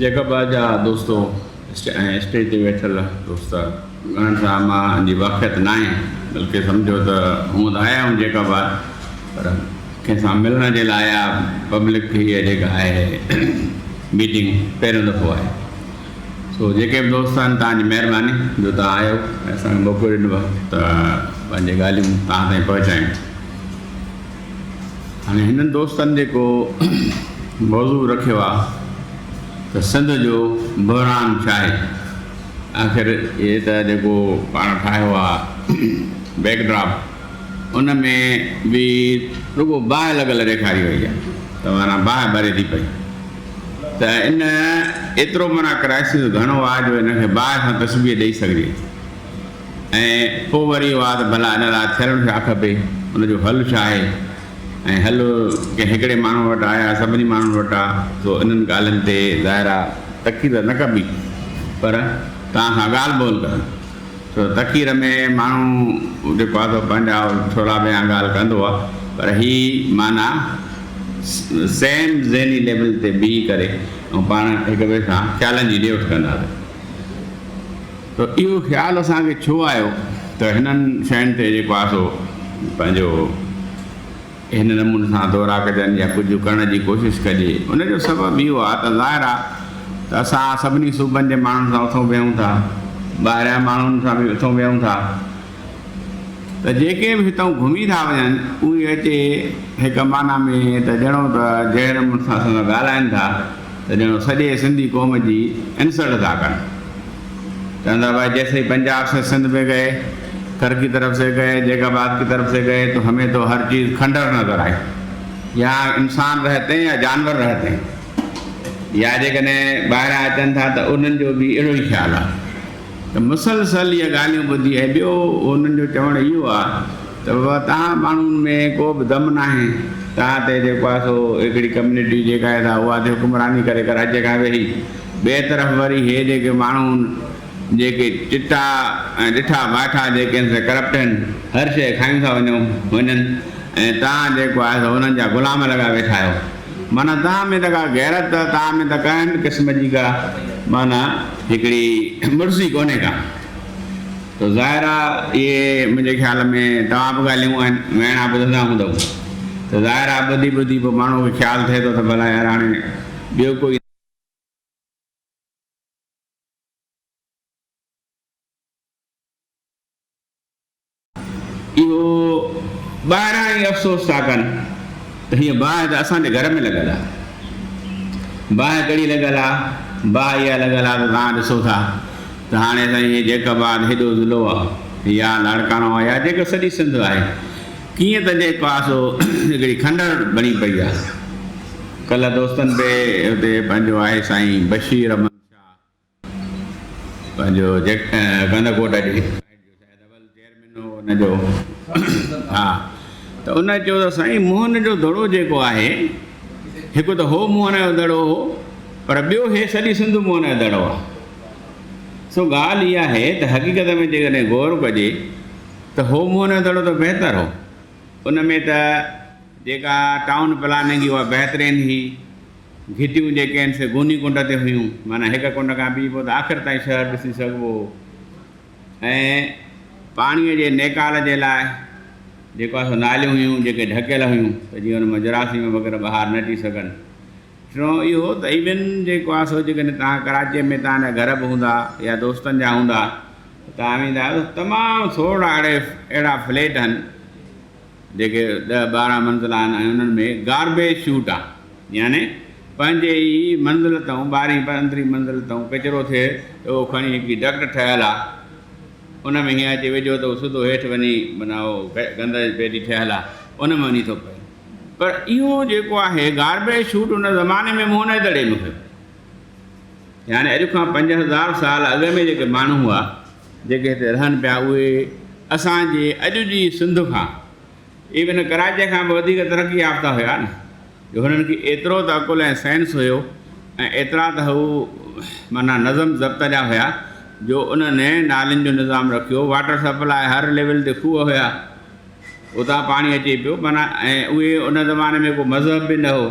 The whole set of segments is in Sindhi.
جيڪب آباد جا دوستو ۽ اسٽيج تي ويٺل دوست گهڻن سان مان جي واقفيت ناهي بلڪه سمجهو ته هونء ته آيا آهيون جيڪب آباد پر ڪنهن سان ملڻ جي لاء يا پبلڪ هيء جيڪا آهي ميٽنگ پهريون دفعو آهي سو جيڪي به دوست آهن توهان جي مهرباني جو توهان آيو ۽ اسان کي موقعو ڏنو ته پنهنجي ڳالهيون توهان تائين پهچايون. هاڻي هنن دوستن جيڪو موضوع رکيو آ ته سنڌ جو بحران ڇا آهي؟ آخر هي ته جيڪو پاڻ ٺاهيو آ بيڪ ڊراپ ان ۾ به رڳو باهه لڳل ڏيکاري وئي آ ته معنيٰ باهه ٻري ٿي پئي ته ان ايترو معنيٰ ڪرائسس گهڻو آ جو ان کي باهه سان تشبيهه ڏئي سگهجي ٿي. ۽ پوء وري اها ته ڀلا ان لاء ٿيڻ ڇا کپي، ان جو حل ڇا آهي ۽ حل ڪنهن هڪڙي ماڻهوء وٽ آهي يا سڀني ماڻهن وٽ آهي، سو انهن ڳالهين تي ظاهر آهي تقرير نه ڪبي پر توهان سان ڳالهه ٻولهه ڪرڻ، ڇو ته تقرير ۾ ماڻهو جيڪو آهي سو پنهنجا ڇولا بيان ڳالهه ڪندو آهي پر هي معنيٰ سيم ذهني ليول تي بيهي ڪري ۽ پاڻ هڪ ٻئي سان خيالن جي ڏي وٺ ڪنداسين. ته اهو خيال اسان کي ڇو آيو ته هنن شين تي جيڪو آهي سو پنهنجو هن نموني سان دورا ڪجن يا ڪجهه ڪرڻ جي ڪوشش ڪجي ان جو سبب اهو آهي ته ظاهر آهي ته اسان سڀني صوبن جي ماڻهن سان اٿون ويهون ٿا ٻاهريان ماڻهن سان به اٿون ويهون ٿا ته جيڪي به هتان گهمي ٿا وڃن اهي اچي هڪ معنيٰ ۾ ته ڄڻو ته جهڙي نموني سان اسان سان ڳالهائن ٿا ته ڄڻو سڄي سنڌي قوم جي انسلٽ ٿا ڪن. چون ٿا ڀائي جيسي هي پنجاب سي سنڌ ۾ گئي، ٿر ڪي طرف سي گئي، جيڪب آباد ڪي طرف سي گئي تو همين تو هر چيز کنڊر نظر آئي. يهان انسان رهتي هين يا جانور رهتي هين. يا جيڪڏهن ٻاهريان اچن ٿا ته انهن جو به اهڙو ئي خيال آهي. ته مسلسل اهي ڳالهيون ٻڌي ۽ ٻيو انهن جو چوڻ اهو آهي ته بابا توهان ماڻهن ۾ ڪو به دم ناهي، توهان تي جيڪو آهي سو هڪڙي ڪميونٽي جيڪا آهي سا اها ٿي حڪمراني ڪري ڪراچيء کان ويهي، ٻئي طرف وري هي جيڪي ماڻهو جيڪي چٽا ۽ ڏٺا واٺا جيڪي آهن سي ڪرپٽ آهن، هر شيء کايون ٿا وڃون وڃن ۽ توهان جيڪو آهي سو انهن جا غلام لڳا ويٺا آهيو. معنيٰ توهان ۾ ته ڪا غيرت، توهان ۾ ته ڪنهن به قسم جي ڪا معنيٰ هڪڙي مڙسي ڪونهي ڪا. ته ظاهر آ اهي منهنجي خيال ۾ توهان به ڳالهيون ۽ ويڻا ٻڌندا هوندؤ ته ظاهر آ ٻڌي ٻڌي پوء ماڻهوء کي خيال ٿئي ٿو ته ڀلا يار هاڻي ٻيو ڪوئي اهو ٻاهران ئي افسوس ٿا ڪن ته هيء باهه ته اسان جي گهر ۾ لڳل آهي. باهه ڪهڙي لڳل آهي؟ باهه اها لڳل آهي ته توهان ڏسو ٿا ته هاڻي سائين هي جيڪب آباد هيڏو ضلعو آهي يا لاڙڪاڻو آهي يا جيڪا سڄي سنڌ آهي ڪيئن ته جيڪو آهي سو هڪڙي کنڊر بڻي پئي آهي. ڪلهه دوستن به هتي پنهنجو آهي سائين بشير احمد شاهه پنهنجو ڪنڌڪوٽ جي سائيٽ جو شايد اول چيئرمين هو ان جو ها ته ان چيو ته سائين موهن جو دڙو جيڪو آهي هڪ ته هو موهن جو دڙو هو پر ٻيو هي سڄي سنڌ موهن جو دڙو آهي سو ڳالهه اها آهي ته حقيقت ۾ جيڪڏهن غور ڪجي ته هو موهن جو دڙو ته بهتر هو ان ۾ ته جيڪا ٽائون پلاننگ هئي اها بهترين هئي گهٽيون جيڪي آهن سي گوني ڪنڊ تي هيون، معنيٰ هڪ ڪنڊ کان بيهبو ته آخر تائين شهر ڏسي سگهبو هو ۽ پاڻيء جي نيڪال جي لاء جيڪو آهي سو ناليون هيون جيڪي ڍڪيل هيون ته جيئن ان مان جراثيم وغيره ٻاهر نه اچي سگهن. ٽيون اهو ته ايون جيڪو آهي سو جيڪڏهن توهان ڪراچيء ۾ توهان جا گهر به هوندا يا دوستن جا هوندا ته توهان ويندا آهيو ته تمام ٿورڙا اهڙا فليٽ آهن جيڪي ڏهه 12 منزلا آهن ۽ انهن ۾ گاربيج شوٽ آهي يعني پنهنجي ئي منزل تئون ٻاهرين اندرين منزل تئون ڪچرو ٿئي ته اهو کڻي هڪڙي ڊڪٽ ٺهيل آهي ان ۾ هيئن اچي وجهو ته اهو سڌو هيٺ وڃي معنيٰ اهو گند جي پيٽي ٺهيل آهي ان ۾ وڃي ٿو پئي پر اهو جيڪو آهي گاربيج شوٽ ان زماني ۾ موهن جي دڙي ۾ هيو يعني اڄ کان 5000 سال اڳ ۾ جيڪي ماڻهو هئا جيڪي هتي رهن پيا اهي اسان جي اڄ جي سنڌ کان ايون ڪراچيء کان به وڌيڪ ترقي يافته هيا نه جو هنن کي ايترو ته عقل ۽ سائنس هيو ۽ ايترا ته هو معنيٰ نظم ضبط جا هيا جو انهن نالين جو نظام رکيو واٽر سپلاء هر ليول تي کوهه هيا اتان پاڻي اچي پيو معنيٰ ۽ اهي ان زماني ۾ ڪو مذهب به نه هو.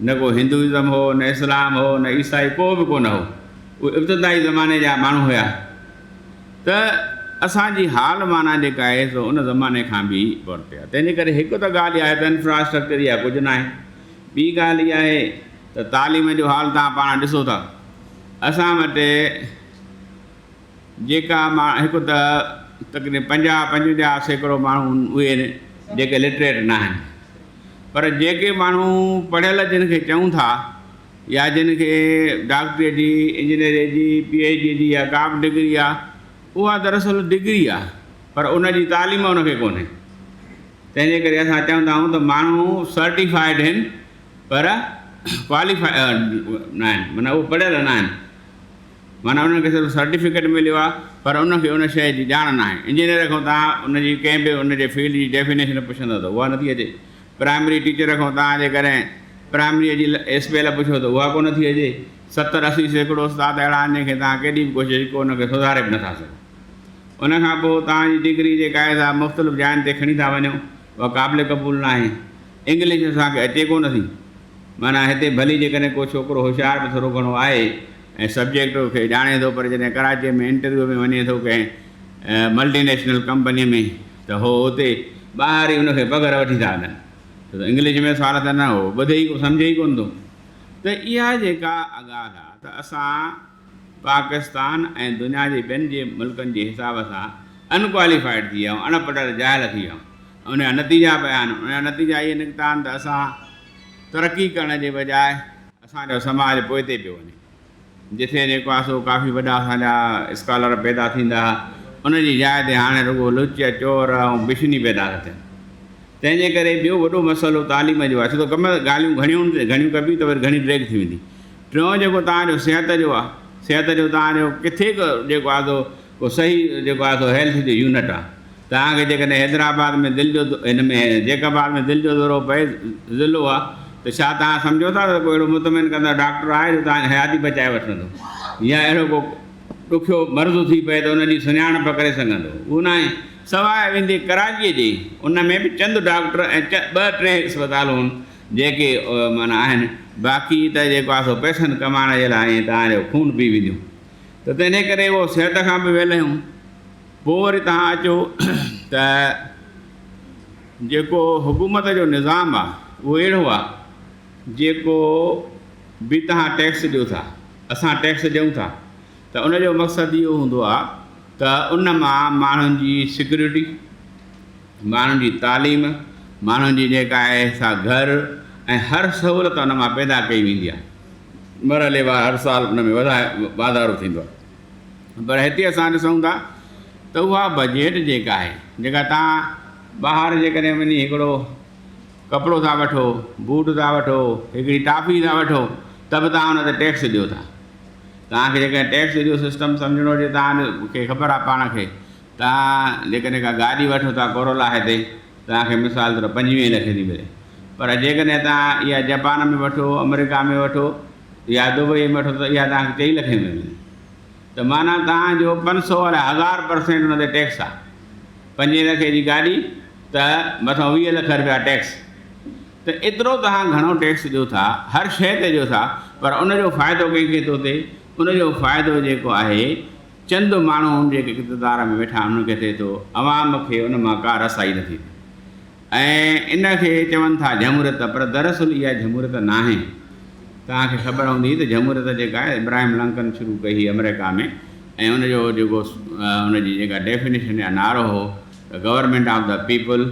نه ڪو هندوازم هو، نه اسلام هو، نه عيسائي ڪو به ڪونه هو. اهي ابتدائي زماني جا ماڻهو هيا ته اسان جي حال معنيٰ جيڪا آهي سو ان زماني کان به پرتي آهي. تنهن جي ڪري هڪ ته ڳالهه اها آهي ته انفراسٽرڪچر اها ڪجهه ناهي. ٻي ڳالهه اها آهي ته تعليم جو حال توهان پاڻ ڏسو ٿا. اسان وٽ جيڪا مان هڪ ته تقريبن 50 55% ماڻهو اهي آهن جيڪي لٽريٽ ناهن پر جيڪي ماڻهو پڙهيل جن کي چئون ٿا يا جن کي ڊاڪٽريء جي، انجنيئريء جي، پي ايڇ ڊيء جي يا ڪا به ڊگري آهي اها دراصل ڊگري آهي پر ان جي تعليم ان کي ڪونهي. تنهن جي ڪري اسان چوندا آهيون ته ماڻهو سرٽيفائيڊ آهن پر ڪواليفائيڊ ناهن معنيٰ اهي پڙهيل ناهن. معنيٰ انهن کي صرف سرٽيفڪيٽ مليو آهي پر انهن کي ان شيء جي ڄاڻ ناهي. انجنيئر کان توهان ان جي ڪنهن به ان جي فيلڊ جي ڊيفينيشن پڇندؤ ته اها نٿي اچي. پرائمري ٽيچر کان توهان جيڪڏهن پرائمريء جي اسپيل پڇو ته اها ڪونه ٿي اچي. 70 80% استاد اهڙا آهن جن کي توهان ڪيڏي به ڪوشش ڪيو ان کي سڌاري به نٿا سگهو. ان کان پوء توهان جي ڊگري جيڪا آهي سا مختلف جاين تي کڻي ٿا وڃو اها قابل قبول ناهي. انگلش اسان کي اچي ڪونه ٿي. معنيٰ هتي ڀلي جيڪڏهن ڪو ڇوڪرو هوشيار به ٿورو گهڻو آهي ۽ سبجيڪٽ کي ڄاڻي ٿو پر جڏهن ڪراچيء ۾ انٽرويو ۾ وڃي ٿو ڪنهن ملٽي نيشنل ڪمپنيء ۾ ته هو اتي ٻاهر ئي ان کي پگهر وٺي ٿا وڃن ڇو ته انگلش ۾ سوال ته نه هو ٻڌي ئي سمجهي ئي ڪونه ٿو ته اها جيڪا ڳالهه آهي ته اسان پاڪستان ۽ دنيا جي ٻين جي ملڪن جي حساب سان ان ڪواليفائيڊ ٿي ويا آهيون اڻ پڙهيل جاهل ٿي ويا آهيون ان جا نتيجا پيا آهن ان جا نتيجا اهي نڪتا آهن ته اسان ترقي ڪرڻ جي بجاء اسان جو سماج پوئتي پيو وڃي. جتي جيڪو آهي سو ڪافي وڏا اسان جا اسڪالر پيدا ٿيندا ها ان جي جاء تي هاڻي رڳو لچ، چور ۽ بشني پيدا ٿا ٿين. تنهن جي ڪري ٻيو وڏو مسئلو تعليم جو آهي ڇو ته ڪم ڳالهيون گهڻيون گهڻيون ڪبيون ته وري گهڻي ڊيگهه ٿي ويندي. ٽيون جيڪو توهان جو صحت جو آهي صحت جو توهان جو ڪٿي جيڪو آهي سو ڪو صحيح جيڪو آهي سو هيلٿ جو يونٽ آهي. توهان کي جيڪڏهن حيدرآباد ۾ دل جو هن ۾ جيڪب آباد ۾ دل جو دورو پئي ضلعو آهي ته ڇا توهان سمجهو ٿا ته ڪو اهڙو مطمئن ڪندڙ ڊاڪٽر آهي جو توهان جي حياتي بچائي وٺندو يا اهڙو ڪو ڏکيو مرض ٿي پئي ته ان جي سڃاڻپ ڪري سگهندو؟ اهو ناهي. سواء ويندي ڪراچيء جي ان ۾ به چند ڊاڪٽر ۽ ٻه ٽي اسپتالون جيڪي معنيٰ آهن باقي ته جيڪو آهي سو پئسن ڪمائڻ جي لاء ائين توهان جو خون پي وينديون ته تنهن ڪري اهو صحت کان به ويل آهيون. پوء وري توهان اچو ته جيڪو حڪومت جو نظام آهي اهو اهڙو آهي جيڪو به توهان ٽيڪس ڏيو ٿا اسان ٽيڪس ڏيون ٿا ته ان جو مقصد اهو هوندو آهي ته ان مان ماڻهن جي سيڪيورٽي ماڻهن جي تعليم ماڻهن جي جيڪا آهي سا گهر ۽ هر سهولت ان مان پيدا ڪئي ويندي آهي مرحلي وار هر سال ان ۾ واڌارو ٿيندو آهي. پر هتي اسان ڏسون ٿا ته اها بجيٽ جيڪا آهي جيڪا توهان ٻاهر جيڪڏهن وڃي هڪڙو ڪپڙو ٿا وٺو، بوٽ ٿا وٺو، هڪڙي ٽافي ٿا وٺو ته به توهان ان تي ٽيڪس ڏيو ٿا. توهان کي جيڪڏهن ٽيڪس جو سسٽم سمجهڻو هجي توهان کي خبر آهي پاڻ کي توهان جيڪڏهن ڪا گاڏي وٺو ٿا ڪورولا هتي توهان کي مثال طور 25 لکين ٿي ملي پر جيڪڏهن توهان اها جپان ۾ وٺو، آمريڪا ۾ وٺو يا دبئي ۾ وٺو ته اها توهان کي چئين لکين ۾ ملندي ته معنيٰ توهان جو پنج سئو الائي 1000% ان تي ٽيڪس آهي. پنجين لکين جي گاڏي ته مٿان 20 لک رپيا ٽيڪس ته ايترو توهان گهڻو ٽيڪس ڏيو ٿا هر شيء تي ڏيو ٿا پر ان جو فائدو ڪنهن کي ٿو ٿئي؟ ان جو فائدو جيڪو آهي چند ماڻهو جيڪي اقتدار ۾ ويٺا آهن انهن کي ٿئي ٿو عوام کي ان مان ڪا رسائي نٿي ٿئي. ۽ ان کي چون ٿا جمهوريت پر دراصل اها جمهوريت ناهي. توهان کي خبر هوندي ته جمهوريت جيڪا آهي ابراهيم لنڪن شروع ڪئي هئي آمريڪا ۾ ۽ ان جو جيڪو ان جي جيڪا ڊيفينيشن يا نعرو هو ته government of the people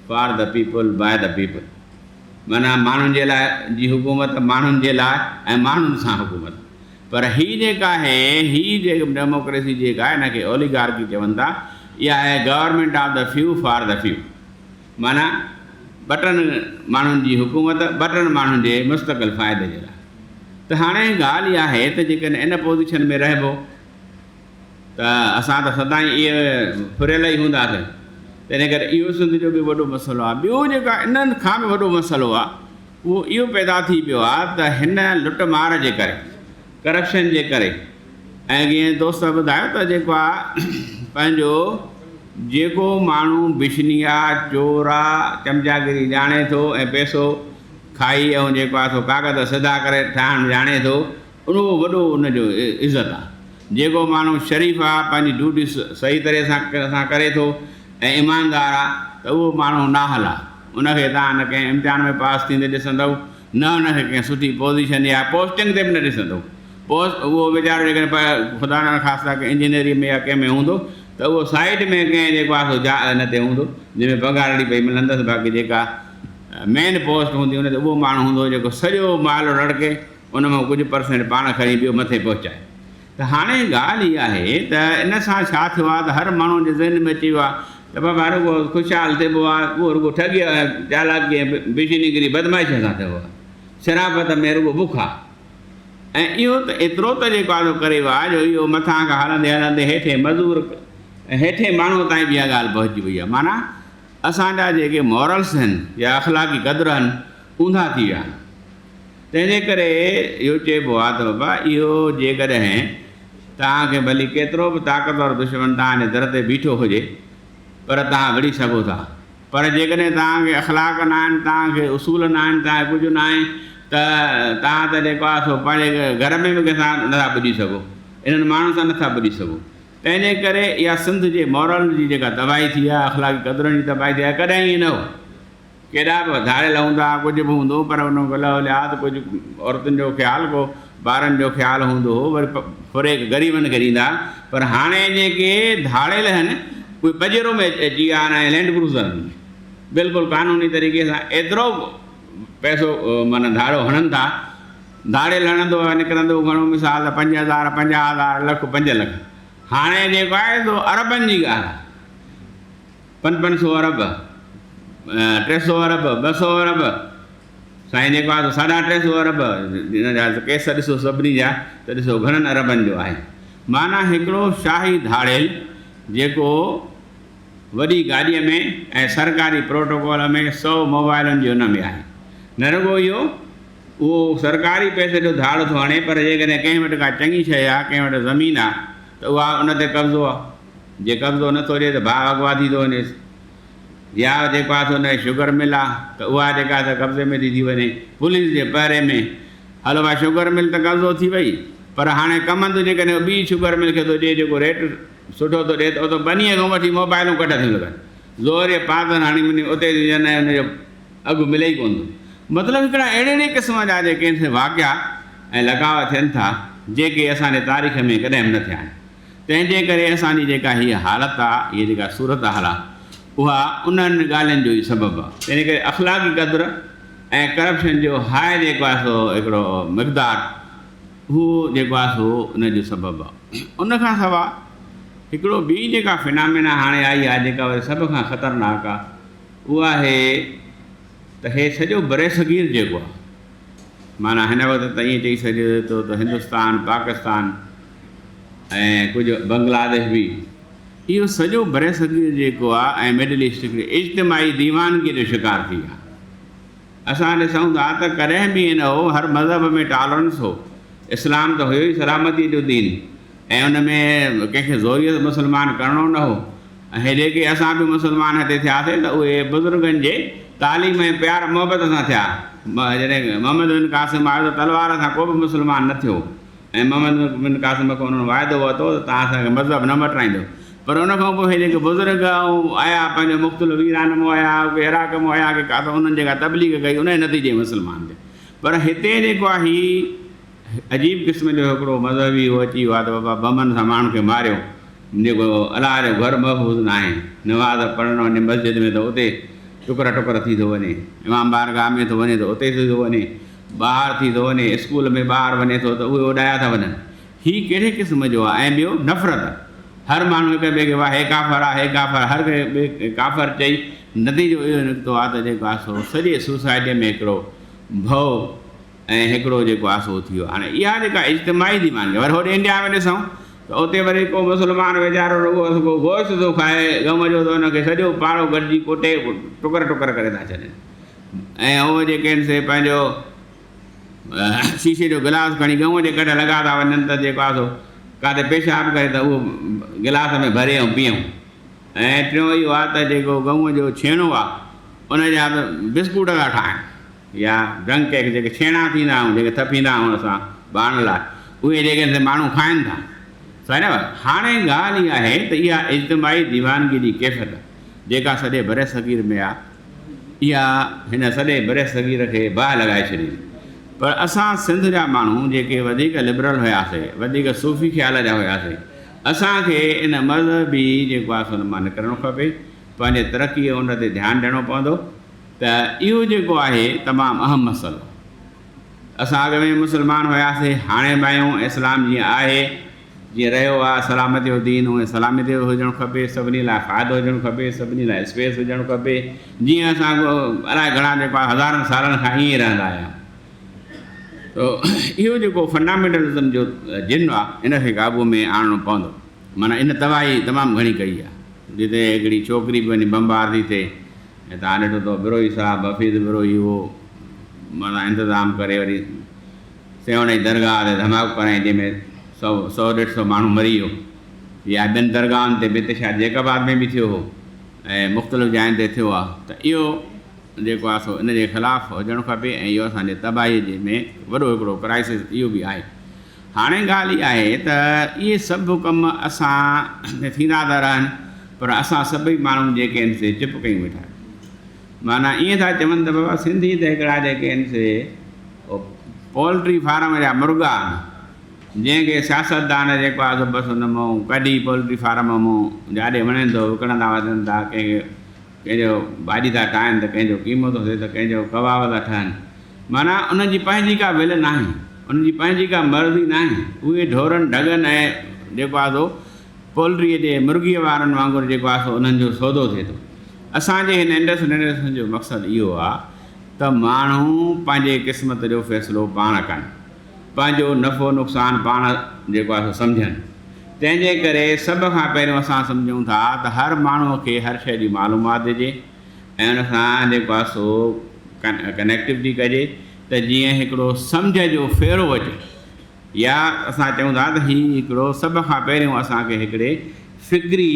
for the people by the people معنيٰ ماڻهن جي لاء جي حڪومت ماڻهن جي لاء ۽ ماڻهن سان حڪومت پر هي جيڪا آهي هي جيڪا ڊيموڪريسي جيڪا آهي ان کي اوليگارڪي چون ٿا اها آهي government of the few for the few معنيٰ ٻٽن ماڻهن جي حڪومت ٻٽن ماڻهن جي مستقل فائدي جي لاء. ته هاڻي ڳالهه اها آهي ته جيڪڏهن ان پوزيشن ۾ رهبو ته اسان ته سدائين اهي ڦريل ئي هونداسين. تنهن ڪري اهو سنڌ جو به وڏو مسئلو آهي. ٻيو جيڪا انهن کان به وڏو مسئلو آهي اهو اهو پيدا ٿي پيو آهي ته هن لٽ مار جي ڪري، ڪرپشن جي ڪري ۽ جيئن دوست ٻڌايو ته جيڪو آ پنهنجو جيڪو ماڻهو بشني آ، چور آ، چمچاگيري ڄاڻي ٿو ۽ پئسو کائي ۽ جيڪو آهي سو ڪاغذ سڌا ڪري ٺاهڻ ڄاڻي ٿو، اهو وڏو ان جو عزت آهي. جيڪو ماڻهو شريف آهي، پنهنجي ڊيوٽي صحيح طرح سان ڪري ٿو ۽ ايماندار آهي ته اهو ماڻهو نااهل آهي. ان کي توهان نه ڪنهن امتحان ۾ پاس ٿيندي ڏسندؤ، نه ان کي ڪنهن سٺي پوزيشن يا پوسٽنگ تي به نه ڏسندؤ. پوسٽ اهو ويچارو جيڪڏهن خدا نخواسته ڪنهن انجنيئري ۾ يا ڪنهن ۾ هوندو ته اهو سائيڊ ۾ ڪنهن جيڪو آهي سو جاء ان تي هوندو جنهن ۾ پگهارڙي پئي ملندس، باقي جيڪا مين پوسٽ هوندي ان تي اهو ماڻهو هوندو جيڪو سڄو مال رڙڪي ان مان ڪجهه پرسينٽ پاڻ کڻي ٻيو مٿي پهچائي. ته هاڻي ڳالهه اها آهي ته ان سان ڇا ٿيو آهي ته هر ماڻهو جي ذهن ۾ اچي ويو آهي ته بابا رڳو خوشحال ٿيبو آهي اهو رڳو ٺڳي ۽ چالاڪي ۽ بيشينيگري بدمعاشيء سان ٿيبو آهي، شرافت ۾ رڳو بک آهي. ۽ اهو ته ايترو ته جيڪو آزو ڪري ويو آهي جو اهو مٿان کان هلندي هلندي هيٺين مزور ۽ هيٺين ماڻهوء تائين به اها ڳالهه پهچي وئي آهي. معنيٰ اسان جا جيڪي مورلس آهن يا اخلاقي قدر آهن اونڌا ٿي ويا آهن. تنهن جي ڪري اهو چئبو آهي ته بابا اهو جيڪڏهن توهان کي ڀلي ڪيترو به طاقتور دشمن توهان جي در تي بيٺو هجي پر توهان وڙهي سگهو ٿا. پر جيڪڏهن توهان کي اخلاق ناهن، توهان کي اصول ناهن، توهان کي ڪجهه ناهي ته توهان ته جيڪو آهي سو پنهنجي گهر ۾ به ڪنهن سان نٿا پڄي سگهو، انهن ماڻهن سان نٿا پڄي سگهو. تنهن جي ڪري اها سنڌ جي مورل جي جيڪا تباهي ٿي آهي، اخلاقي قدرن جي تباهي ٿي آهي، ڪڏهن ائين نه هو. ڪيڏا به ڌاڙيل هوندا ها، ڪجهه به هوندو هو، پر ان کي لهو لحاظ ڪجهه عورتن جو خيال ڪو ٻارن جو خيال هوندو هو، وري ڦري غريبن کي ڏيندا ها. پر هاڻي جيڪي ڌاڙيل آهن، اهي پجيرو ۾ اچي ويا آهن ۽ لينڊ ڪروزرن ۾ بلڪل قانوني طريقي سان ايترو پئسو معنيٰ ڌاڙو هڻن ٿا. ڌاڙيل هڻندو ۽ نڪرندو گهڻو مثال ته 5000، 50,000، لک، 5 لک. هاڻي جيڪو آهي سو اربن جي ڳالهه آهي. پنج پنج سو ارب، 300 ارب، 200 ارب، سائين جيڪو آهي سو 350 ارب، ان جا ڪيس ڏسو سڀني جا ته ڏسو گهڻن اربن جو آهي. معنيٰ هڪڙو شاهي ڌاڙيل جيڪو وڏي گاڏيء ۾ ۽ سرڪاري پروٽوڪول ۾ 100 موبائلن جي ان ۾ آهي. نه رڳو اهو، اهو سرڪاري پئسي جو ڌاڙو ٿو هڻي پر جيڪڏهن ڪنهن وٽ ڪا چڱي شيء آهي، ڪنهن وٽ زمين آهي ته اها ان تي قبضو آهي. جي قبضو نه ٿو ڏئي ته ڀاء اغوا ٿي ٿو وڃيس يا جيڪو آهي سو ان جي شگر مل آهي ته اها جيڪا آهي سا قبضي ۾ ٿي ٿي وڃي پوليس جي پهري ۾ هلو ڀاء شگر مل ته قبضو ٿي وئي پر هاڻي ڪمند جيڪڏهن ٻي شگر مل کي ٿو ڏئي جيڪو ريٽ سٺو ٿو ڏئي ته اتو ٻنيء کان وٺي موبائلون ڪڍ ٿيون لڳن زور جي پادر هڻي مني اتي ٿي وڃن ۽ ان جو اگهه ملي ئي ڪونه ٿو مطلب هڪڙا اهڙي اهڙي قسم جا جيڪي آهن واقعا ۽ لقاء ٿين ٿا جيڪي اسان جي تاريخ ۾ ڪڏهن به نه ٿيا آهن. تنهن جي ڪري اسان جي جيڪا هيء حالت آ، هيء جيڪا صورتحال آ، اها انهن ڳالهين جو ئي سبب آ. تنهن جي ڪري اخلاقي قدر ۽ ڪرپشن جو هاء جيڪو آ سو هڪڙو مقدار، اهو جيڪو آ سو ان جو سبب آ. ان کان سوا هڪڙو ٻي جيڪا فنامينا هاڻي آئي آ، جيڪا وري سڀ کان خطرناڪ آ، اها آهي ته هي سڄو برصغير جيڪو آ، معنيٰ هن وقت ته ائين چئي سگهجي ٿو ته هندستان، پاڪستان ۽ ڪجهه بنگلاديش به، اهو سڄو برصغير جيڪو آهي ۽ مڊل ايسٽ هڪڙي اجتماعي ديوانگيء جو شڪار ٿي ويا. اسان ڏسون ٿا ته ڪڏهن به ائين نه هو، هر مذهب ۾ ٽالرنس هو. اسلام ته هيو ئي سلامتيء جو دين ۽ ان ۾ ڪنهن کي زوريء مسلمان ڪرڻو نه هو. ۽ جيڪي اسان به مسلمان هتي ٿياسين ته اهي بزرگن جي تعليم ۽ پيار محبت سان ٿيا. جڏهن محمد بن قاسم آيو ته تلوار سان ڪو به مسلمان نه ٿيو ۽ محمد بن قاسم کان انهن واعدو ورتو ته توهان اسان کي مذهب نه مٽرائيندو. پر ان کان پوء جيڪي بزرگ آيا پنهنجو مختلف ايران مان آيا ڪي عراق مان آيا ڪي ڪاٿو انهن جيڪا تبليغ ڪئي ان جي نتيجي ۾ مسلمان ٿيا. پر هتي جيڪو آهي هي عجيب قسم جو هڪڙو مذهبي اهو اچي ويو آهي ته بابا بمن سان ماڻهن کي ماريو، جيڪو الله جو گهر محفوظ ناهي، نماز پڙهڻ وڃي مسجد ۾ ته اتي ٽڪر ٽڪر ٿي ٿو وڃي، امام بارگاهه ۾ ٿو وڃي ته اتي ٿي ٿو وڃي، ٻاهر ٿي ٿو وڃي، اسڪول ۾ ٻاهر وڃي ٿو ته اهي اڏايا ٿا وڃن. هي ڪهڙي قسم جو آهي؟ ۽ ٻيو نفرت، هر ماڻهو هڪ ٻئي کي واهه هي ڪافر آهي، هي ڪافر آهي، هر ڪنهن ٻئي کي ڪافر چئي نتيجو اهو نڪتو آهي ته جيڪو آهي سو سڄي سوسائٽيء ۾ هڪڙو ڀؤ ۽ هڪڙو جيڪو آهي سو ٿي ويو. هاڻي اها جيڪا اجتماعي ديوانگي وري هوڏي انڊيا ۾ ڏسون ته اتي وري ڪو مسلمان ويچارو رڳو ڪو گوشت ٿو کائي غم جو ته ان کي سڄو پاڙو گڏجي ڪٽي ٽڪر ٽڪر ڪري ٿا ڇڏين ۽ هو جيڪي آهن سي پنهنجو شيشي جو گلاس کڻي ڳئون جي ڪڍ لڳا ٿا وڃن ته جيڪو آهي سو ڪاٿي پيشاب ڪري ته اهو گلاس ۾ ڀري ۽ پيئون ۽ ٽيون اهو آهي ته جيڪو ڳئون جو ڇيڻو آهي ان جا به بسڪوٽ ٿا ٺاهن. يا ڊرنڪ ڪيڪ جيڪي ڇيڻا ٿيندا آهيون جيڪي ٿڦيندا آهيون اسان ٻارن لاء اهي جيڪي آهن سي ماڻهو کائن ٿا. صحيح نه؟ هاڻي ڳالهه اها آهي ته اها اجتماعي ديوانگي جي ڪيفيت جيڪا سڄي برصغير ۾ آهي اها هن سڄي برصغير کي باهه لڳائي ڇڏيندي. پر اسان سنڌ جا ماڻهو جيڪي وڌيڪ لبرل هياسي، وڌيڪ صوفي خيال جا هياسي، اسان کي ان مذهبي جيڪو آهي سو ان مان نڪرڻو کپي، پنهنجي ترقي ۽ ان تي ڌيان ڏيڻو پوندو ته اهو جيڪو آهي تمام اهم مسئلو آهي. اسان اڳ ۾ مسلمان هياسي، هاڻي به آهيون، اسلام جيئن آهي، جيئن رهيو آهي، سلامتي جو دين اونئين سلامتي جو هجڻ کپي، سڀني لاء فائدو هجڻ کپي، سڀني لاء اسپيس هجڻ کپي، جيئن اسان الائي گهڻا جيڪو آهي هزارن سالن کان ائين ئي رهندا آيا آهيون. ته اهو جيڪو فنڊامينٽلزم جو جن آهي ان کي قابو ۾ آڻڻو پوندو. معنيٰ ان تباهي تمام گهڻي ڪئي آهي. جتي هڪڙي ڇوڪري به وڃي بمبار ٿي ٿئي ۽ توهان ڏٺو ته بروهي صاحب حفيظ بروهي اهو معنيٰ انتظام ڪري وري سيوهڻ جي درگاهه تي ڌماڪو ڪرايائين جنهن ۾ سئو سئو ڏيڍ سئو ماڻهو مري ويو يا ٻين درگاهن تي به هتي شايد جيڪب آباد ۾ به ٿيو هو ۽ مختلف جاين تي ٿيو آهي ته اهو جيڪو آهي سو ان جي خلاف هجڻ کپي ۽ اهو اسان جي تباهي جي ۾ وڏو هڪڙو ڪرائسس اهو به آهي. هاڻي ڳالهه اها آهي ته اهي سڀ ڪم اسان تي ٿيندا ٿا رهن پر اسان سڀئي ماڻهو جيڪي آهن سي چپ ڪيون ويٺا آهيون. معنيٰ ائين ٿا چون ته بابا سنڌي ته هڪڙا جيڪي آهن سي پولٽري فارم جا مرغا آهن جنهن کي سياستدان جيڪو آهي سو بس ان مون ڪڍي پولٽري فارم مون جاڏي وڻين ٿو وڪڻندا وتن ٿا ڪنهن کي ڪنهن جو ڀاڄي ٿا ٺاهن ته ڪنهن جو قيمو ٿو ٿئي ته ڪنهن جو ڪباب ٿا ٺهن. معنيٰ انهن جي پنهنجي ڪا ول ناهي، انهن جي پنهنجي ڪا مرضي ناهي. اهي ڍورن ڍڳن ۽ جيڪو آهي سو پولٽريء جي مرغيء وارن وانگر جيڪو آهي سو انهن جو سودو ٿئي ٿو. اسان جي هن انڊس رينيسنس جو مقصد اهو آهي ته ماڻهو پنهنجي قسمت جو فيصلو پاڻ ڪن. پنهنجو نفعو نقصان پاڻ جيڪو آهي سو سمجهن. تنهن جي ڪري سڀ کان پهريون اسان سمجهون ٿا ته هر ماڻهوء کي هر شيء جي معلومات ڏجي ۽ ان سان جيڪو آهي سو ڪنيڪٽوٽي ڪجي ته جيئن هڪڙو سمجهه جو ڦيرو اچي يا اسان چئون ٿا ته هي هڪڙو سڀ کان پهريون اسان کي هڪڙي فڪري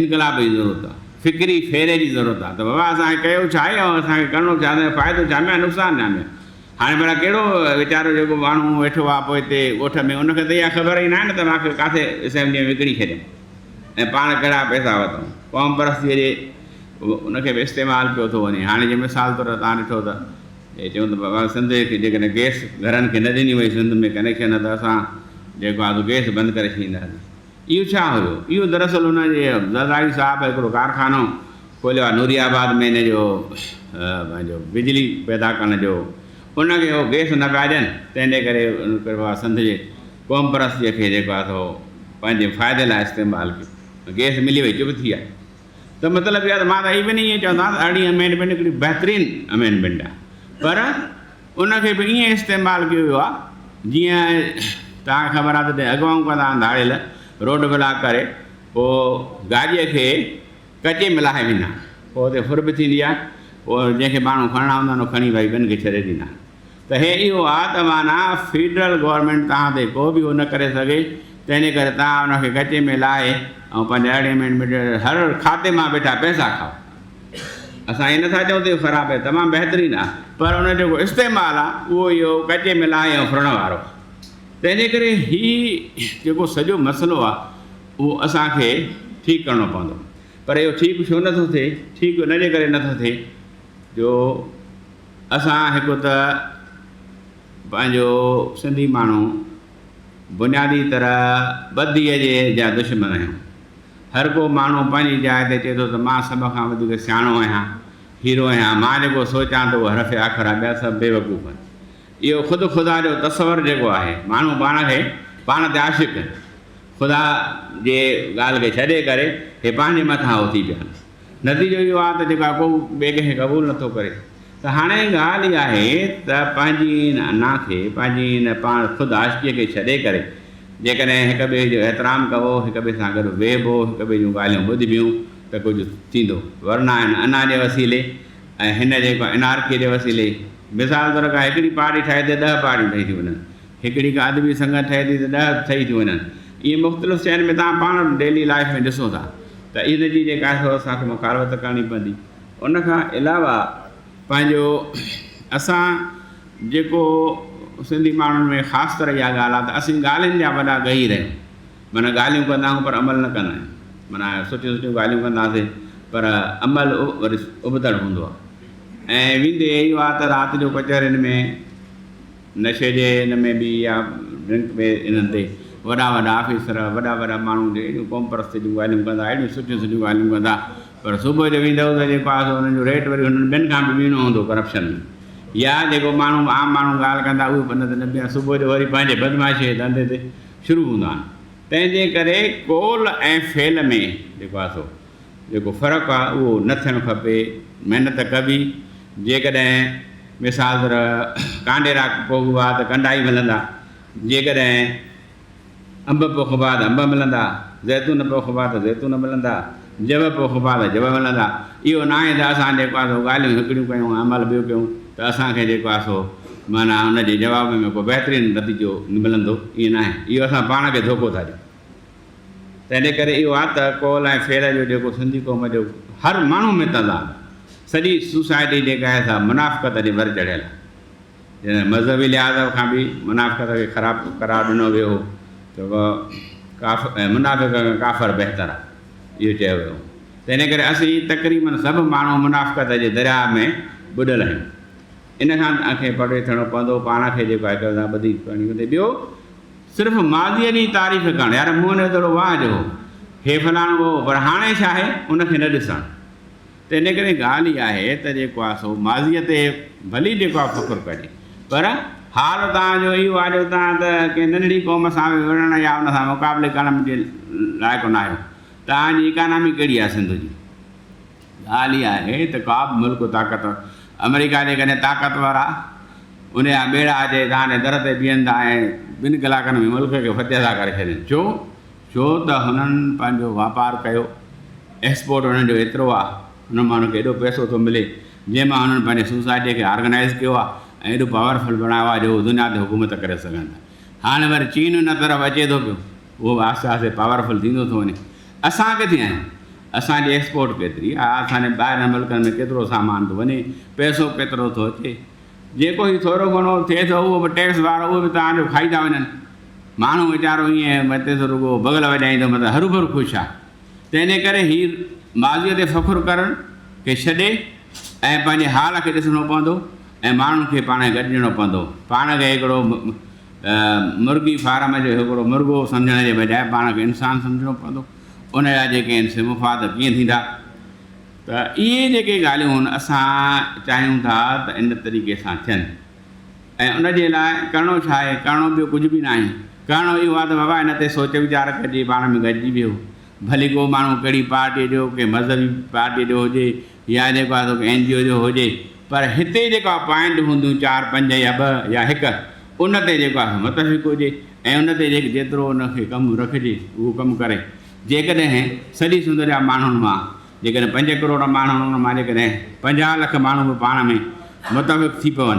انقلاب جي ضرورت آهي، فڪري ڦيري جي ضرورت آهي ته بابا اسان کي ڪيو ڇا آهي ۽ اسان کي ڪرڻو ڇا آهي، اسان جو فائدو ڇا ۾ آهي نقصان ڇا ۾ آهي. هاڻي ڀلا ڪهڙو ويچارو جيڪو ماڻهو ويٺو آهي پوئتي ڳوٺ ۾ ان کي ته اها خبر ئي ناهي نه ته مان کي ڪاٿي اسيمبليء ۾ وڪڻي ڇڏيم ۽ پاڻ ڪهڙا پئسا ورتم. قوم پرستيء جي ان کي به استعمال ڪيو ٿو وڃي. هاڻي جي مثال طور توهان ڏٺو ته اهي چون ته بابا سنڌ کي جيڪڏهن گئس گهرن کي نه ڏني وئي سنڌ ۾ ڪنيڪشن ته اسان جيڪو آهي سو گئس بند ڪري ڇڏينداسين. اهو ڇا هيو؟ اهو دراصل هن جي زرداري صاحب هڪڙو ڪارخانو کوليو آهي نوري آباد ۾ ان جو پنهنجو بجلي پيدا ڪرڻ جو ان کي هو گئس نه پيا ڏين تنهن جي ڪري ان ڪرپا سنڌ جي قوم پرستيء کي جيڪو آهي سو پنهنجي فائدي لاء استعمال ڪيو گئس ملي وئي چپ ٿي ويا ته مطلب اهو آهي ته مان ته ايون ائين چوندو آهيان ته ارڙهين امينڊمينٽ هڪڙي بهترين امينڊمينٽ آهي پر ان کي به ائين استعمال ڪيو ويو آهي جيئن توهان کي خبر آهي ته جڏهن اغوائون ڪندا آهن ڌاڙيل روڊ بلاڪ ڪري پوء گاڏيء کي ڪچي ۾ لاهي ويندا آهن پوء اتي ڦر به ٿيندي آهي پوء جنهن کي ماڻهو کڻڻا هوندا آهن اهو کڻي وري ٻين کي ڇڏي ڏيندا آهن ته هي اهو آهي ته معنيٰ فيڊرل گورنمينٽ توهان تي ڪو به اهو نه ڪري سگهي تنهن جي ڪري توهان ان کي ڪچي ۾ لاهي ۽ پنهنجي ارڙهين امينڊمينٽ هر کاتي مان ويٺا پئسا کائو. اسان ائين نٿا چئون ته اهو خراب آهي، تمام بهترين آهي، پر ان جو جيڪو استعمال آهي اهو اهو ڪچي ۾ لاهي ۽ ڦرڻ وارو آهي. تنهن جي ڪري هي جيڪو سڄو مسئلو آهي اهو اسان کي ٺيڪ ڪرڻو پوندو. پر اهو ٺيڪ ڇو نٿو ٿئي؟ ٺيڪ ان جي ڪري نٿو ٿئي جو اسان هڪ ته پنهنجو سنڌي ماڻهو بنيادي طرح ٻڌيء جي جا دشمن آهيون. هر ڪو ماڻهو پنهنجي جاء تي چئي ٿو ته مان سڀ کان وڌيڪ سياڻو آهيان، هيرو آهيان، مان جيڪو سوچان ٿو اهو حرف آخر آهي، ٻيا سڀ بيوقوف آهن. اهو خود خدا جو تصور جيڪو آهي، ماڻهو پاڻ کي پاڻ تي عاشق آهن. خدا جي ڳالهه کي ڇڏي ڪري هي پنهنجي مٿان هو ٿي پيا آهن. نتيجو اهو آهي ته جيڪا ڪو ٻئي ڪنهن کي قبول نٿو ڪري. ته هاڻي ڳالهه اها آهي ته پنهنجي ان انا کي، پنهنجي ان پاڻ خود عاشقيء کي ڇڏي ڪري جيڪڏهن هڪ ٻئي جو احترام ڪبو، هڪ ٻئي سان گڏ ويهبو، هڪ ٻئي جون ڳالهيون ٻڌبيون ته ڪجهه ٿيندو. ورنه هن انا جي وسيلي ۽ هن جيڪو انارڪيء جي وسيلي مثال طور ڪا هڪڙي پارٽي ٺاهي ته ڏهه پارٽيون ٺهي ٿيون وڃن، هڪڙي ڪا ادبي سنگت ٺهي ٿي ته ڏهه ٺهي ٿيون وڃن. ائين مختلف شين ۾ توهان پاڻ ڊيلي لائيف ۾ ڏسو ٿا ته ان جي جيڪا آهي سو اسان کي مخالفت ڪرڻي پوندي. ان کان علاوه پنهنجو اسان جيڪو سنڌي ماڻهن ۾ خاص طرح اها ڳالهه آهي ته اسين ڳالهين جا وڏا ڳهير آهيون. معنيٰ ڳالهيون ڪندا آهيون پر عمل نه ڪندا آهيون. معنيٰ سٺيون سٺيون ڳالهيون ڪنداسين پر عمل وري ابتڙ هوندو آهي. ۽ ويندي اهو آهي ته رات جو ڪچهرين ۾ نشي جي ان ۾ به يا ڊرنڪ ۾ انهن تي وڏا وڏا آفيسر وڏا وڏا ماڻهو جي اهڙيون قوم پرستي جون ڳالهيون ڪندا اهڙيون سٺيون سٺيون ڳالهيون ڪندا پر صبح جو ويندؤ ته جيڪو آهي سو انهن جو ريٽ وري هنن ٻين کان به ٻيڻو هوندو ڪرپشن ۾ يا جيڪو ماڻهو عام ماڻهو ڳالهه ڪندا اهي به ان تي نه بيهندا صبح جو وري پنهنجي بدمعاشي جي ڌنڌي تي شروع هوندا آهن تنهن جي ڪري قول ۽ فعل ۾ جيڪو آهي سو جيڪو فرق آهي اهو نه ٿيڻ کپي محنت ڪبي جيڪڏهن مثال طرح ڪانڊيرا پوکبا ته ڪنڊا ئي ملندا جيڪڏهن انب پوکبا ته انب ملندا، زيتون پوکبا ته زيتون ملندا، جو پوکبا ته جو ملندا. اهو ناهي ته اسان جيڪو آهي سو ڳالهيون هڪڙيون ڪيون ۽ عمل ٻيو ڪيون ته اسان کي جيڪو آهي سو معنيٰ ان جي جواب ۾ ڪو بهترين نتيجو ملندو، ائين ناهي. اهو اسان پاڻ کي ڌوڪو ٿا ڏيون. تنهنجي ڪري اهو آهي ته قول ۽ فعل جو جيڪو سنڌي قوم جو هر ماڻهو ۾ تضاد آهي. سڄي سوسائٽي جيڪا آهي سا منافقت جي ور چڙهيل آهي. جڏهن مذهبي لحاظ کان به منافقت کي خراب قرار ڏنو ويو هو ته منافق کان ڪافر بهتر آهي اهو چيو ويو هو. تنهن ڪري اسين تقريباً سڀ ماڻهو منافقت جي درياهه ۾ ٻڏل آهيون. ان کان توهان کي پري ٿيڻو پوندو، پاڻ کي جيڪو آهي ڪنهن سان ٻڌي ڪرڻي پوندي. ٻيو صرف ماضيء جي تعريف ڪرڻ، يار منهن جو دڙو واهه جو هو، هي فلاڻو هو، پر هاڻي ڇا آهي ان کي نه ڏسڻ. تنهن ڪري ڳالهه اها آهي ته جيڪو آهي سو ماضيء تي ڀلي جيڪو آهي فخر ڪجي پر حال توهان جو اهو آهي جو توهان ته ڪنهن ننڍڙي قوم سان به وڙهڻ يا ان سان مقابلي ڪرڻ جي لائق نه آهيو. توهان جي اڪانامي ڪهڙي آهي سنڌ جي؟ ڳالهه اها آهي ته ڪا به ملڪ طاقتور آمريڪا جيڪڏهن طاقتور آهي ان جا ٻيڙا اچي توهان جي در تي بيهن ٿا ۽ ٻن ڪلاڪن ۾ ملڪ کي فتح ٿا ڪري ڇڏين. ڇو؟ ڇو ته هنن پنهنجو واپار ڪيو، ايڪسپورٽ هنن جو ايترو آ، انهن مان هنن کي ايڏو پئسو ٿو ملي، جنهن مان هنن پنهنجي سوسائٽيء کي آرگنائيز ڪيو آ ۽ ايڏو پاورفل بڻايو آ جو هو دنيا تي حڪومت ڪري سگهن ٿا. هاڻي وري چين ان طرف اچي ٿو پيو، اهو به آهستي آهستي پاورفل ٿيندو ٿو وڃي. اسان ڪٿي آهيون؟ اسان جي ايڪسپورٽ ڪيتري آ؟ اسان جي ٻاهرين ملڪن ۾ ڪيترو سامان ٿو وڃي؟ پئسو ڪيترو ٿو اچي؟ جيڪو هي ٿورو گهڻو ٿئي ٿو اهو به ٽيڪس وارو اهو به توهان جو کائي ٿا وڃن. ماڻهو ويچارو ائين وتي ٿو رڳو بغل وڄائيندو مطلب هروڀرو خوش آهي. تنهن جي ڪري هي ماضيء تي فخر ڪرڻ کي ڇڏي ۽ پنهنجي حال کي ڏسڻو پوندو ۽ ماڻهن کي پاڻ کي گڏجڻو پوندو. پاڻ کي هڪڙو مرغي فارم جو هڪڙو مرغو سمجهڻ جي بجاء پاڻ کي انسان سمجهڻو پوندو. ان جا جيڪي آهن سي مفاد ڪيئن ٿيندا. ته اهي جيڪي ڳالهيون هن اسان چاهيون ٿا ته ان طريقي سان ٿين ۽ ان جي لاء ڪرڻو ڇا آهي؟ ڪرڻو ٻيو ڪجهه به ناهي. ڪرڻو اهو آهي ته بابا ان تي سوچ ويچار ڪجي، پاڻ ۾ گڏجي ويهو. ڀلي ڪو ماڻهو ڪهڙي پارٽيء جو، ڪنهن مذهبي پارٽيء جو هجي يا جيڪو آهي سو ڪنهن اين جي او جو هجي پر هتي جيڪا پوائنٽ هونديون چار پنج يا ٻه يا هڪ ان تي جيڪو آهي سو متفق هجي ۽ ان تي جيترو ان کي ڪم رکجي اهو ڪم ڪري. جيڪڏهن سڄي سنڌ جا ماڻهن مان جيڪڏهن پنج ڪروڙ ماڻهو آهن ان مان جيڪڏهن 50 لک ماڻهو به پاڻ ۾ متفق ٿي پون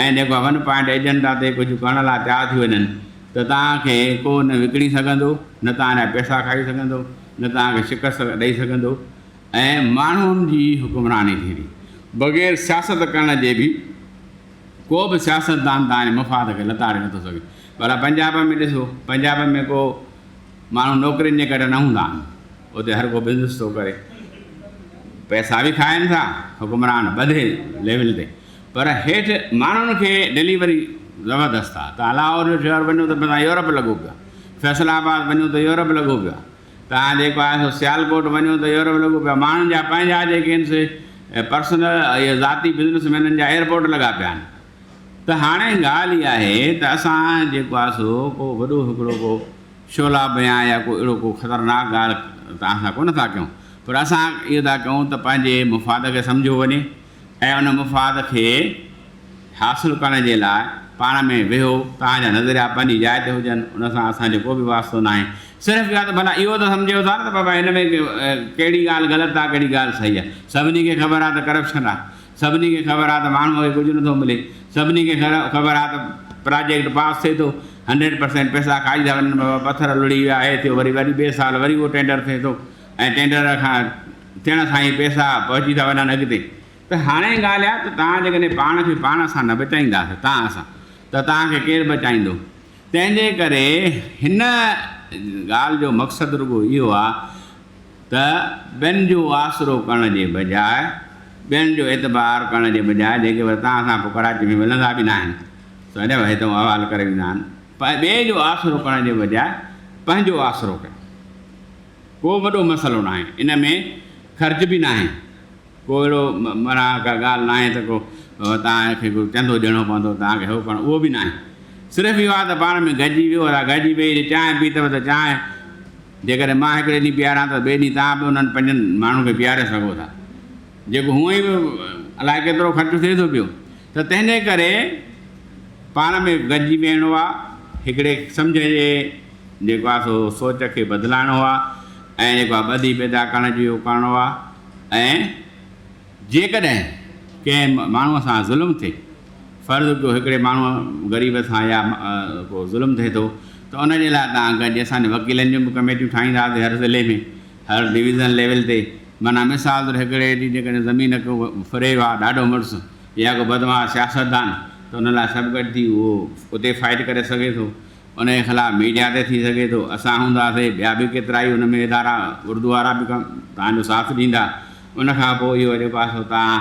۽ جيڪو آهي ون پوائنٽ ايجنڊا تي ڪجهه ڪرڻ لاء تيار ٿي وڃن ته توهان کي ڪو نه وڪڻي سگهندو نه توهان جا پئسا کائي سگهندو نه توهان کي شڪست ڏئي سگهندو ۽ ماڻهن جي حڪمراني ٿيندي بغير سياست ڪرڻ جي به ڪو به سياستدان توهان جي مفاد کي لتاڙي نٿو سگهي. ڀلا پنجاب ۾ ڏسو پنجاب ۾ ڪو ماڻهو نوڪرين جي ڪري نه هوندا آهن، اتي هر ڪو بزنس ٿو ڪري، پئسا به کائن ٿا حڪمران ٻڌي ليول تي، پر هيٺ ماڻهن کي ڊليوري زبردست آهي. توهان لاهور جو شهر وڃو ته توهان يورپ لڳو پيو آهي، فيصل آباد وڃو ته يورپ لڳو پيو آهي، توهان جيڪو آهي سو سيالڪوٽ وڃو ته يورپ لڳو پيو آهي. ماڻهن جا پنهنجا جيڪي آهن سي پرسنل اهي ذاتي بزنس مينن جا ايئرپورٽ لڳا پيا آهن. ته هاڻي ڳالهه اها آهي ته اسان جيڪو آهي سو ڪو وڏو هڪڙو ڪو شعلا بيان يا ڪو اهڙو ڪو خطرناڪ ڳالهه توهان سان ڪونه ٿا ڪيون پر اسان اهو ٿا ڪيون ته پنهنجي مفاد کي سمجهيو وڃي ۽ ان مفاد کي حاصل ڪرڻ جي لاء پاڻ ۾ ويهو، توهان جا نظريا پنهنجي جاء تي هجن، ان سان اسان جو ڪو به واسطو ناهي. صرف اها ته ڀلا اهو ته سمجهيو ٿا نه ته بابا هن ۾ ڪهڙي ڳالهه غلط آهي ڪهڙي ڳالهه صحيح آهي. سڀني کي خبر آهي ته ڪرپشن آهي. سڀني کي خبر آهي ته ماڻهوء کي ڪجهه نٿو ملي. سڀني کي خبر آهي ته پراجيڪٽ پاس ٿئي ٿو، 100% پئسا کائي ٿا وڃن، بابا پٿر لڙهي ويا، هي ٿيو، وري وري ٻئي سال وري اهو ٽينڊر ٿئي ٿو ۽ ٽينڊر کان ٿيڻ سان ئي پئسا پهچي ٿا وڃن اڳتي. ته هاڻي ڳالهه اها ته توهان جيڪڏهن پاڻ کي پاڻ سان نه بچائيندا ته توهان سان ته توهان کي ڪير بچائيندو؟ تنهن جي ڪري هن ڳالهه جو مقصد رڳو اهو آهي ته ٻين جو آسرو ڪرڻ جي بجاء، ٻين جو اعتبار ڪرڻ جي بجاء جيڪي وري توهان سان پوء ڪراچي ۾ ملندا به ناهن، سمجهيو هتئون احوال ڪري ويندا آهن، ٻئي جو آسرو ڪرڻ جي بجاء پنهنجو آسرو ڪيو. ڪو وڏو مسئلو ناهي، ان ۾ خرچ به ناهي. ڪو اهڙو معنيٰ ڪا ڳالهه ناهي ته ڪو توهان کي ڪو چندو ڏيڻو پوندو، توهان کي هو ڪرڻو، اهو به ناهي. صرف اهو آهي ته پاڻ ۾ گڏجي ويهو، ادا گڏجي ويهي جي چانهه پيتو ته چانهه جيڪڏهن مان هڪڙي ڏينهن پياران ته ٻئي ڏينهن توهان به انهن پنجن ماڻهن کي پياري سگهو ٿا، جيڪو هونئن ئي به الائي ڪيترو خرچ ٿئي ٿو پيو. ته تنهن جي ڪري پاڻ ۾ گڏجي ويهڻو آهي، هڪڙي سمجهه جي جيڪو آهي سو سوچ کي بدلائڻو آهي ۽ جيڪو آهي ٻڌي پيدا ڪرڻ جو اهو ڪرڻو آهي. ۽ جيڪڏهن ڪنهن ماڻهوء سان ظلم ٿئي، فرض ڪيو هڪڙي ماڻهوء غريب سان يا ڪو ظلم ٿئي ٿو ته ان جي لاء توهان گڏجي اسان جي وڪيلن جون به ڪميٽيون ٺاهينداسين هر ضلعي ۾ هر ڊويزن ليول تي معنيٰ مثال طور هڪڙي ڏينهن جيڪڏهن زمين ڪو ڦري ويو آهي ڏاڍو مڙس يا ڪو بدمعاش سياستدان ته ان لاء سڀ گڏ ٿي اهو اتي فائٽ ڪري سگهي ٿو. انهيء خلاف ميڊيا تي ٿي سگهي ٿو، اسان هونداسين، ٻيا به ڪيترائي ان ۾ ادارا اردو وارا به توهان جو ساٿ ڏيندا، ان کان پوء اهو جيڪو آهي سو توهان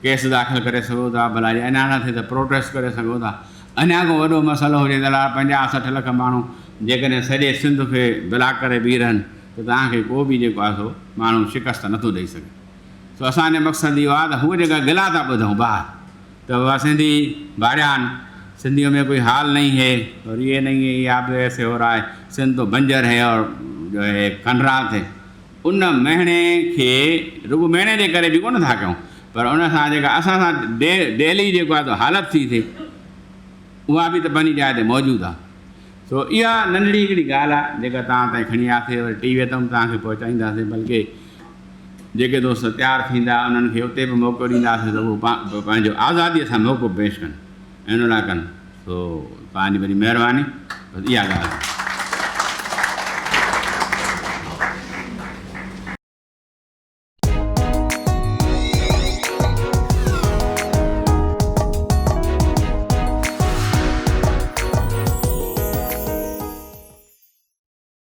ڪيس داخل ڪري سگهو ٿا، ڀلا جي اڃا نه ٿئي ته پروٽيسٽ ڪري سگهو ٿا، اڃا ڪو وڏو مسئلو هجي ته لاء 50 60 لک ماڻهو جيڪڏهن سڄي سنڌ کي بلاڪ ڪري بيهي رهن ته توهان کي ڪو به جيڪو آهي سو ماڻهو شڪست نٿو ڏئي سگهي. سو اسان جو مقصد اهو آهي ته هو جيڪا گلا ٿا ٻڌون ٻاهر ته بابا سنڌي ڀاڙيان سنڌيون ۾ ڪوئي حال نهين هي اور يي نهين هي يا به ايسي هو رها هي سنڌ تو بنجر هي اور جو هي کنڊرات هي ان مهڻي کي رڳو مهڻي جي ڪري به ڪونه ٿا ڪيون پر ان سان جيڪا اسان سان ڊيلي جيڪو آهي سو حالت ٿي ٿئي اها به ته پنهنجي جاء تي موجود آهي سو اها ننڍڙي هڪڙي ڳالهه آهي جيڪا توهان تائين کڻي آياسي وري ٽي وي تان به توهان کي پهچائينداسين بلڪه جيڪي دوست تيار ٿيندا انهن کي اتي به موقعو ڏينداسين ته هو پنهنجو آزاديء سان موقعو پيش ڪن ۽ ان لاء ڪن سو توهان جي وڏي مهرباني بس اها ڳالهه.